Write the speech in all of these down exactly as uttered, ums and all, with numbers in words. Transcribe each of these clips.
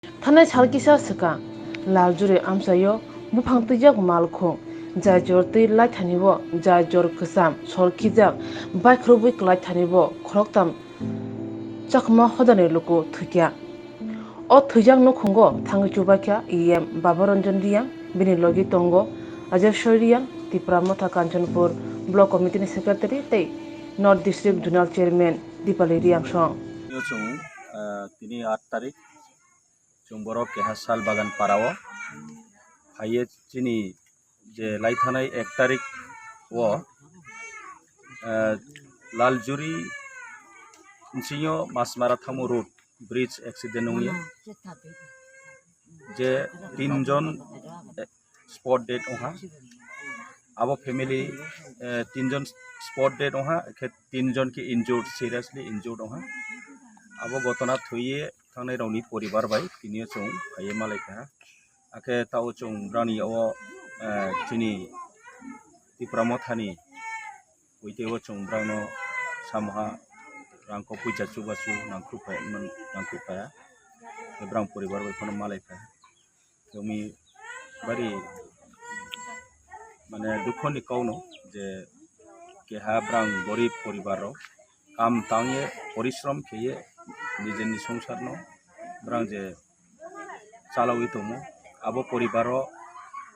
Thanai sal kisa swkang Laljuri amchaio buphang twijak malkhung, jai jor twi lai thani o, jai jor kwcham sor khijak, baikhorobwi kwlai thani o khoroktham Chakma hodani luku thwikha. O thwijak nukhungo thangwi chubaikha E M Baba Ranjan Reang, bini logi tongo Ajay Soy Reang, Tipra Motha Kanchanpur Block Committee ni Secretary tei North District Zonal Chairman Dipali Reang song. Tini chwng, ah, tini aat tarik chwng borok keha sal bagan para o phaiye chini je lai thanai ek tarik o, ah, Laljuri bisingo Masmara Thamu road bridge accident wngya je tinjon, eh, spot dead wngkha. Abo family, eh, tinjon spot dead wngkha, khe tinjon khe injured, seriously injured wngkha. Abo gotona thwiye thangnai rokni poribar bai tini o chwng phaiye malai kha. Akhe tao chwng brani o, eh, chini Tipra Mothani ui tei o chwng brangno samoha rangkok puisa chubachu nangkuk phai, nangkuk phaiya. Tei brang poribar bai phano malai phaiya. Tongwi bari mane dukho ni kok no je keha brang gorib poribar rok kam tangye porishrom kheye nijeni songsar no brang je chalawi tongo abo poribar o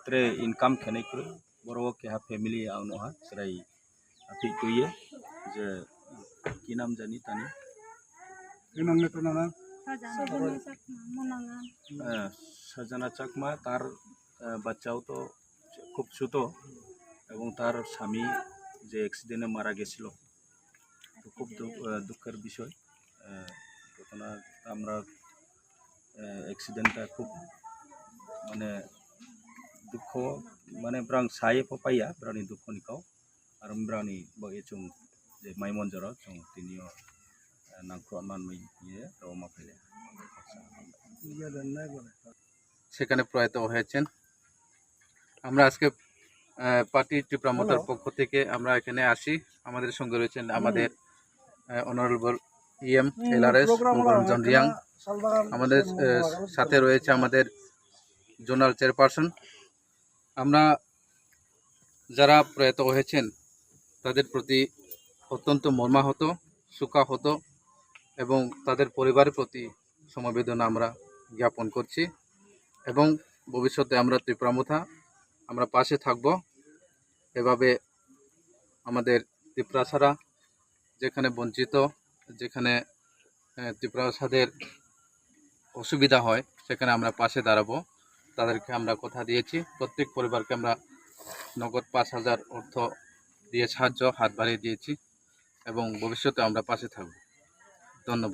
tre income khenai kwrwi borok o keha family ang nukha chwrai. Aphik twiye je ki naam jani tani? Ki naam ne tuna na? Sajana Chakma, Monanga. Eh, Sajana Chakma, tar, eh, bachao to khub chuto ebong tar sami je accident e mara gesilo. To khub duk-, eh, dukkher bishoy. Eh, ghotona amra, eh, accident ta khub mane dukho, mane brang sai pho paiya, brani dukho ni kok. Aro brani bo e chwng je mai monjoro chwng tini o, eh, nangkuk manwi ye rw ma phaile. সেখানে প্রয়াত হয়েছেন। আমরা আজকে, আহ, পার্টি টিপ্রা মোর্চার পক্ষ থেকে আমরা এখানে আসি। আমাদের সঙ্গে রয়েছেন আমাদের, আহ, অনারেবল ইএম এলআরএস মনোরঞ্জন রিয়াং। আমাদের, আহ, সাথে রয়েছে আমাদের জোনাল চেয়ারপারসন। আমরা যারা প্রয়াত হয়েছেন তাদের প্রতি অত্যন্ত মর্মাহত, শোকাহত এবং তাদের পরিবারের প্রতি সমবেদনা আমরা জ্ঞাপন করছি এবং ভবিষ্যতে আমরা ত্রিপুরা মোথা আমরা পাশে থাকব। এভাবে আমাদের ত্রিপুরা ছাড়া যেখানে বঞ্চিত, যেখানে, আহ, ত্রিপুরা ছাদের অসুবিধা হয়, সেখানে আমরা পাশে দাঁড়াবো। তাদেরকে আমরা কথা দিয়েছি, প্রত্যেক পরিবারকে আমরা নগদ পাঁচ হাজার অর্থ দিয়ে সাহায্য হাত বাড়িয়ে দিয়েছি এবং ভবিষ্যতে আমরা পাশে থাকব। ধন্যবাদ।